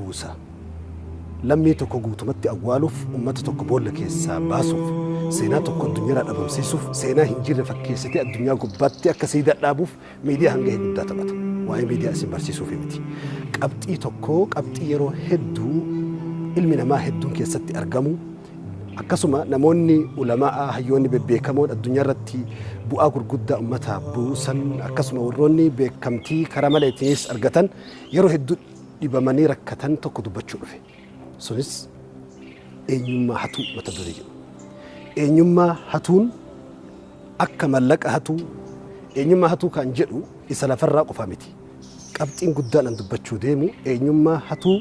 buusa. Lammii tokko guutumatti awwaaluuf, uummata tokko boolla keessaa baasuuf, seenaa tokko addunyaarraa dhabamsiisuuf, seenaa hin jirre fakkeessitee addunyaa gubbaatti akka siidaa dhaabuuf miidiyaa hanga guddaa taphata. Waa'ee miidiyaa isin barsiisuuf miti. Qabxii tokko, qabxii yeroo hedduu ilmi namaa hedduun keessatti argamu, akkasuma namoonni ulamaa, hayyoonni bebbeekamoon addunyaa irratti bu'aa gurguddaa uummataaf buusan, akkasuma warroonni beekamtii karaa maleetiinis argatan yeroo hedduu dhibamanii rakkatan tokko dubbachuu dhufe. Sunis eenyummaa hatuu mata duree jedhu. Eenyummaa hatuun akka mallaqa hatuu, eenyummaa hatuu kan jedhu isa lafarraa qofa miti. Qabxiin guddaan an dubbachuu deemu eenyummaa hatuu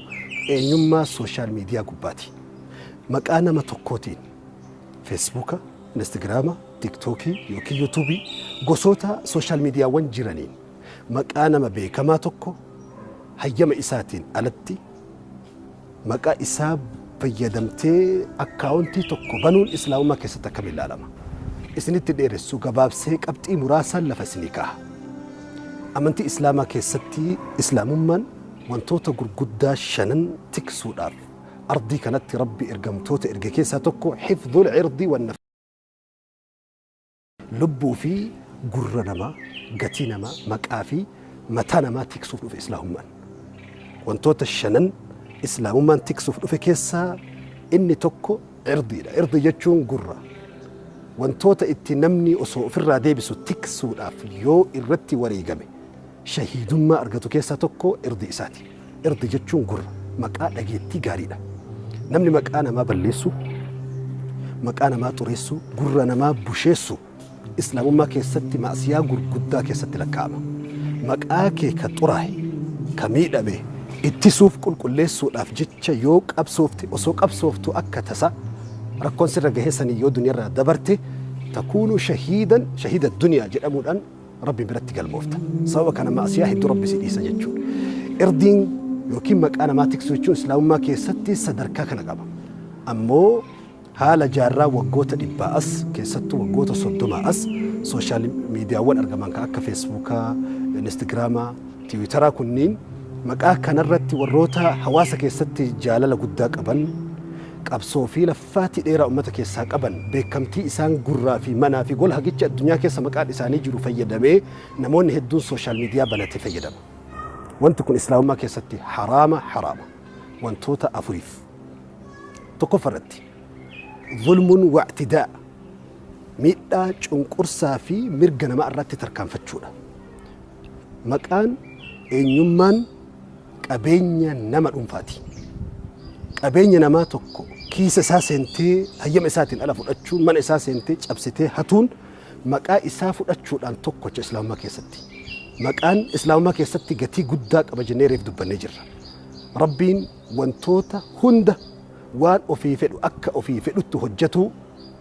eenyummaa social media gubbaati. Maqaa nama tokkootiin Feesbuuka, Instagiraama, Tiktookii yookiin Yuutuubii, gosoota social miidiyaawwan jiraniin maqaa nama beekamaa tokko hayyama isaatiin alatti maqaa isaa fayyadamtee akkaawuntii tokko banuun islaamummaa keessatti akkamiin ilaalama? Isinitti dheeressu, gabaabsee qabxii muraasaan lafa isinii kaa'a. Amantii islaamaa keessatti islaamummaan wantoota gurguddaa shanan tiksuudhaaf ardii kanatti Rabbi ergamtoota erge keessaa tokko حفظ العرض والنفس. Lubbuu fi gurra namaa, gatii namaa, maqaa fi mataa namaa tiksuuf dhufe islaamummaan. Wantoota shanan islaamummaan tiksuuf dhufe keessaa inni tokko irdiidha. Irdii jechuun gurra. Wantoota itti namni osoo ofirraa deebisu tiksuudhaaf yoo irratti wareegame shahiidummaa argatu keessaa tokko irdii isaati. Irdii jechuun gurra. Maqaa dhageettii gaariidha. Namni maqaa namaa balleessu, maqaa namaa xureessu, gurra namaa busheessu islaamummaa keessatti maasiyaa gurguddaa keessatti lakkaa'ama. Maqaa kee ka xuraa'e, ka miidhame ittisuuf, qulqulleessuudhaaf jecha yoo qabsoofte, osoo qabsooftu akka tasa rakkoon sirra gahee sanii yoo duniyaarraa dabarte, تكون شهيدا شهيد الدنيا jedhamuudhaan Rabbi biratti galmoofta. Sababa kana maasiyaa hedduu Rabbi si dhiisa jechuudha. Irdiin yookiin maqaa namaa tiksuu jechuun islaamummaa keessatti sadarkaa kana qaba. Ammoo haala jaarraa waggoota 100 as, keessattuu waggoota 30 as, social miidiyaawwan argaman kan akka Feesbuukaa, Instagiraamaa, Tiwiitaraa kunniin maqaa kanarratti warroota hawaasa keessatti jaalala guddaa qaban, qabsoo fi laffaatii dheeraa uummata keessaa qaban, beekamtii isaan gurraa fi manaa fi gola hagicha addunyaa keessa maqaan isaanii jiru fayyadamee namoonni hedduun social media banatee fayyadama. Wanti kun islaamummaa keessatti haraama, haraama. Wantoota afuriif. Tokkoffarratti ظلم واعتداء, miidhaa, cunqursaa fi mirga namaa irratti tarkaanfachuudha. Maqaan, eenyummaan qabeenya nama dhuunfaati. Qabeenya namaa tokko kiisa isaa seentee hayyama isaatiin ala fudhachuun, mana isaa seentee cabsitee hatuun maqaa isaa fudhachuudhaan tokkocha islaamummaa keessatti. Maqaan islaamummaa keessatti gatii guddaa qaba jennee reef dubbannee jirra. Rabbiin wantoota hunda waan ofii fedhu akka ofii fedhutti hojjetu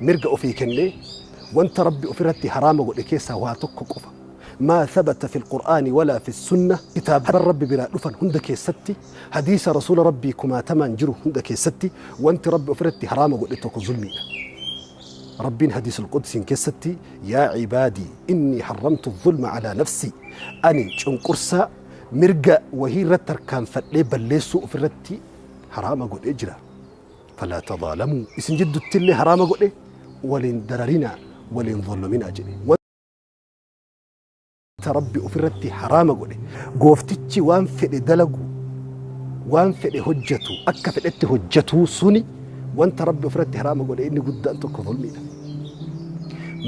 mirga ofii kennee, wanta Rabbi ofirratti haraama godhe keessaa waa tokko qofa. ما ثبت في القرآن ولا في السنة, kitaaba Rabbi biraa dhufan hunda keessatti, hadiisa rasuula Rabbii kumaatamaan jiru hunda keessatti, wanti Rabbi ofirratti haraama godhe tokko zulmiidha. Rabbiin hadiis القدسي keessatti: يا عبادي إني حرمت الظلم على نفسي, ani cunqursaa mirga wahii irratti tarkaanfadhee balleessuu ofirratti haraama godhee jira. فلا تظالموا, isin jiddutti illee haraama godhe, waliin dararinaa, waliin zollominaa jedhe. Wanta Rabbi ofirratti haraama godhe, gooftichi waan fedhe dalagu, waan fedhe hojjetu, akka fedhetti hojjetuu suni, wanta Rabbi ofirratti haraama godhe inni guddaan tokko zulmiidha.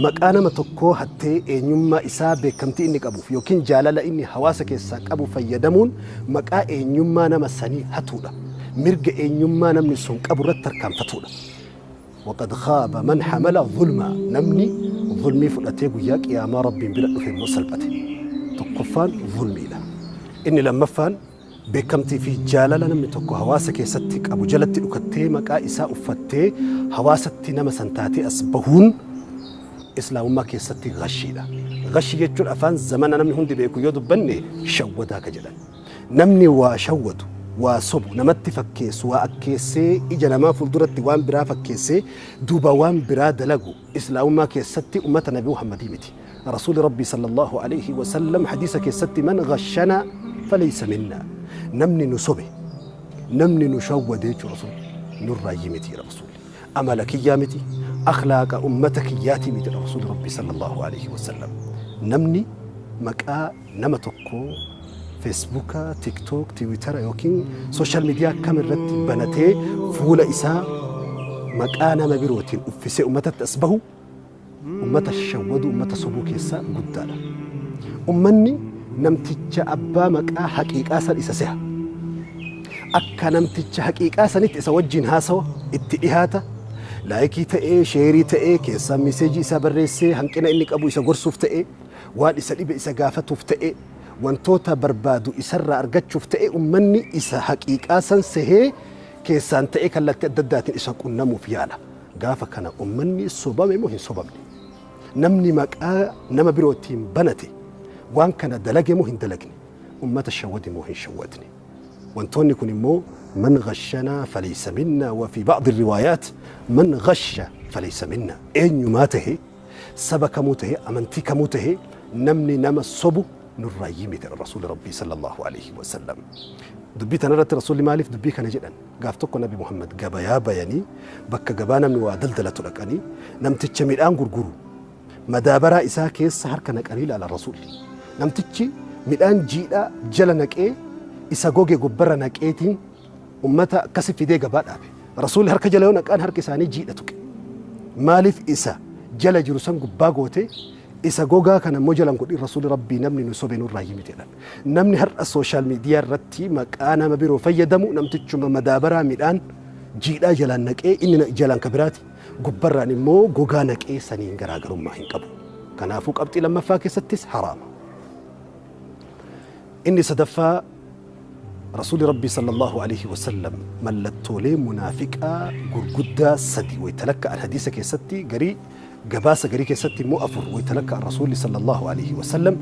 Maqaa nama tokkoo hattee eenyummaa isaa, beekamtii inni qabuuf yookiin jaalala inni hawaasa keessaa qabu fayyadamuun maqaa eenyummaa nama sanii hatuudha. Mirga eenyummaa namni sun qabu irratti tarkaanfatuudha. وقد خاب من حمل ظلما, namni zulmii fudhatee guyyaa qiyaamaa Rabbiin bira dhufe immoo salphate. Tokkoffaan zulmiidha. Inni lammaffaan beekamtii fi jaalala namni tokko hawaasa keessatti qabu jalatti dhukattee, maqaa isaa uffattee, hawaasatti nama san taatee as bahuun islaamummaa keessatti gashiidha. Gashii jechuun afaan zamana namni hundi beeku yoo dubbanne shawwadaa ka jedhan. Namni waa shawwatu, waa sobu, namatti fakkeessu, waa akkeessee ija namaa fuulduratti waan biraa fakkeessee duuba waan biraa dalagu islaamummaa keessatti ummata Nabi Muhammadii miti. Rasuuli Rabbii صلى الله عليه وسلم hadiisa keessatti: من غشنا فليس منا, namni nu sobe Namni nu shawwade jechuudha Rasuul nurraa miti Rasuul. Amala kiyyaa miti, akhlaaqa ummata kiyyaatii miti Rasuul Rabbi sallallahu alaihi wasallam. Namni maqaa nama tokkoo Feesbuuka, Tiktook, Tiwiitara yookiin sooshaal miidiyaa kam irratti banatee fuula isaa maqaa nama birootiin uffisee ummatatti as bahu ummata shawwadu, ummata sobuu keessaa guddaadha. Ummanni namticha abbaa maqaa haqiiqaa san isa seha. Akka namticha haqiiqaa sanitti isa wajjin haasawa, itti dhihaata, laayikii ta'ee, sheerii ta'ee, keessaa miseejii isaa barreessee hanqina inni qabu isa gorsuuf ta'ee, waan isa dhibe isa gaafatuuf ta'ee, wantoota barbaadu isarraa argachuuf ta'e ummanni isa haqiiqaa san sehee keessaan ta'ee kallattii adda addaatiin isa qunnamuuf yaala. Gaafa kana ummanni sobame moo hin sobamne? Namni maqaa nama birootiin banate waan kana dalage moo hin dalagne? Ummata shawwade moo hin shawwadne? Wantoonni kun immoo man ghashanaa falaysa minna wa fi ba'di riwaayaat man ghasha falaysa minna. Eenyumaa tahe, saba kamuu tahe, amantii kamuu tahe, namni nama sobu nurraa miti Rasuuli Rabbii sallallahu alaihi wasallam. Dubbii tanarratti Rasuulli maaliif dubbii kana jedhan? Gaaf tokko Nabi Muhammad gabayaa bayanii bakka gabaa namni waa daldalatu dhaqanii namticha midhaan gurguru madaabaraa isaa keessa harka naqanii ilaala Rasuulli. Namtichi midhaan jiidhaa jala naqee isa goge gubbarra naqeetiin ummata akkasi fidee gabaa dhaabe. Rasuulli harka jala yoo naqaan harki isaanii jiidha tuqe. Maaliif isa jala jiru san gubbaa goote isa gogaa kana immoo jalan godhin Rasuulli Rabbii namni nu sobe nurraa miti jedhan. Namni har'a sooshaal miidiyaa irratti maqaa nama biroo fayyadamu namtichuma madaabaraa midhaan jiidhaa jalaan naqee inni jalaan ka biraati gubbarraan immoo gogaa naqee saniin garaagarummaa hin qabu. Kanaafuu qabxii lammaffaa keessattis haraama. Inni sadaffaa Rasuulli Rabbii sallallahu alaihi wasallam mallattoolee munaafiqaa gurguddaa sadi wayita lakkaa'an hadiisa keessatti garii gabaasa garii keessatti immoo afur wayita lakkaa'an Rasuulli sallallahu alaihi wasallam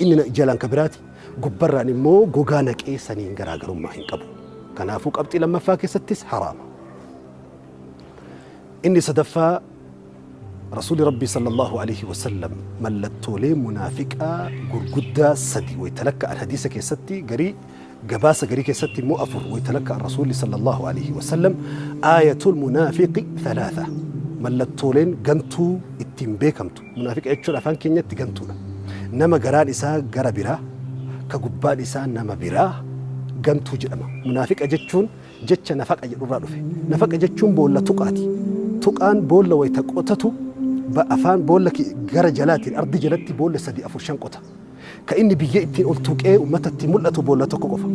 inni jalaan ka biraati gubbarraan immoo gogaa naqee saniin garaagarummaa hin qabu. Kanaafuu qabxii lammaffaa keessattis haraama. Inni sadaffaa Rasuulli Rabbii sallallahu alaihi wasallam mallattoolee munaafiqaa gurguddaa sadi wayita lakkaa'an hadiisa keessatti garii gabaasa garii keessatti immoo afur wayita lakkaa'an Rasuulli sallallahu alaihi wasallam aayatul munaafiqi thalaatha mallattooleen gantuu ittiin beekamtu. Munaafiqa jechuun afaan keenyatti gantuudha. Nama garaan isaa gara biraa ka gubbaan isaa nama biraa gantuu jedhama. Munaafiqa jechuun jecha nafaqa jedhurraa dhufe. Nafaqa jechuun boolla tuqaati. Tuqaan boolla wayita qotatu afaan boolla gara jalaatiin ardi jalatti boolla 3 4 5 qota. Ka inni biyya ittiin ol tuqee uummatatti mul'atu boolla tokko qofa.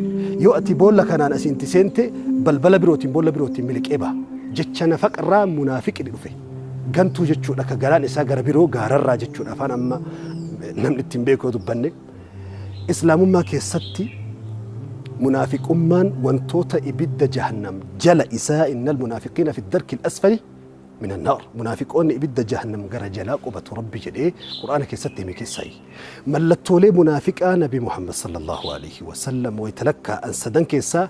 Yoo ati boolla kanaan asiin seente balbala birootiin boolla birootiin miliqee baha. Jecha nafaqarraa munaafiqni dhufe. Gantuu jechuudha ka garaan isaa gara biroo gaararraa jechuudha afaan amma namni ittiin beeku yoo dubbanne. Islaamummaa keessatti munaafiqummaan wantoota ibidda jahannam jala isaa innal munaafiqiina fi darki al-asfali من النار. منافقون إبد جهنم غرا جلا قبة ربي جدي قرآن كيستي مكيساي ملتولي منافقا نبي محمد صلى الله عليه وسلم ويتلكى أن سدن كيسا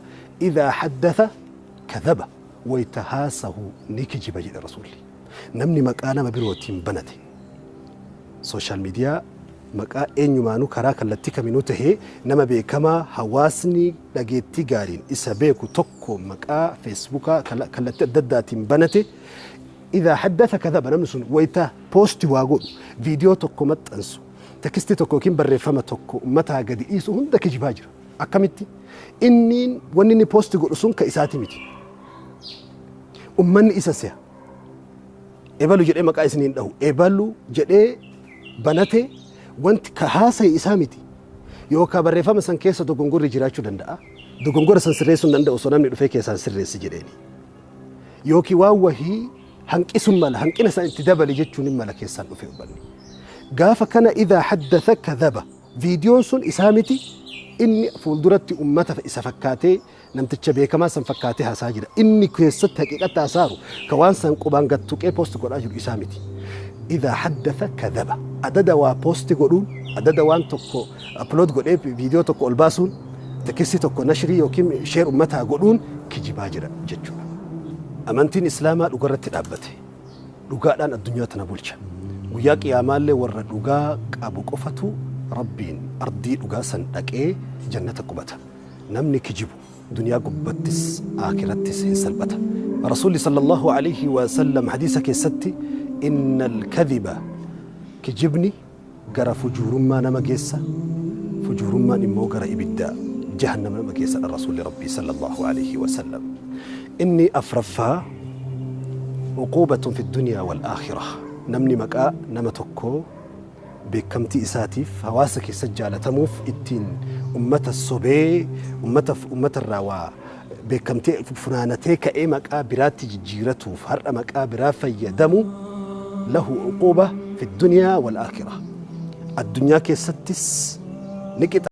إذا حدث كذب ويتهاسه نيكجي بجد الرسول. نمني مكانا مبروتين بنتي سوشيال ميديا maqaa eenyumaanuu karaa kallattii kaminuu tahee nama beekamaa hawaasni dhageettii gaariin isa beeku tokko maqaa feesbuukaa kallattii adda addaatiin banate إذا حدث كذب namni sun wayita post waa godhu viidiyoo tokko maxxansu tekstii tokko yookiin barreeffama tokko uummataa gadi dhiisu hunda kijibaa jira. Akkamitti inni wanni inni post godhu sun ka isaati miti. Uummanni isa se'a. Ebalu jedhee maqaa isiniin dhahu ebalu jedhee banate wanti ka haasaye isaa miti. Yookaan barreeffama san keessa dogongorri jiraachuu danda'a. Dogongora san sirreessuu hin danda'u osoo namni dhufee keessaan sirreessi jedheeni. Yookiin waan wahii hanqisuun mala hanqina san itti dabali jechuun hin mala keessaan dhufee hubanni. Gaafa kana idhaa haddatha kadhaba viidiyoon sun isaa miti inni fuulduratti uummata isa fakkaatee namticha beekamaa san fakkaatee haasaa jira. Inni keessatti haqiiqatti haasaaru ka waan san qubaan gad tuqee poosti godhaa jiru isaa miti. إذا حدث كذب adada waa post godhuun adada waan tokko upload godhee viidiyoo tokko ol baasuun tekstii tokko nashrii yookiin share uummataa godhuun kijibaa jira jechuudha. Amantiin Islaamaa dhugarratti dhaabbate. Dhugaadhaan addunyaa tana bulcha. Guyyaa qiyaamaallee warra dhugaa qabu qofatu Rabbiin ardii dhugaa san dhaqee jannata qubata. Namni kijibu duniyaa gubbattis aakirattis hin salphata. Rasuulli sallallahu alayhi wa sallam hadiisa keessatti inna alkadhiba, kijibni gara fujuurummaa nama geessa, fujuurummaan immoo gara ibidda jahannama nama geessadha Rasuulli Rabbii sallallahu alayhi wa sallam. Inni afraffaa uquubatun fi dunyaa wal aakhirah. Namni maqaa nama tokkoo beekamtii isaatiif hawaasa keessa jaalatamuuf ittiin ummata sobee ummata irraa waa beekamtii funaanatee ka'ee maqaa biraatti jijjiiratuuf har'a maqaa biraa fayyadamu, lahu uquuba fi dunyaa wal aakhirah. Addunyaa keessattis ni qixa.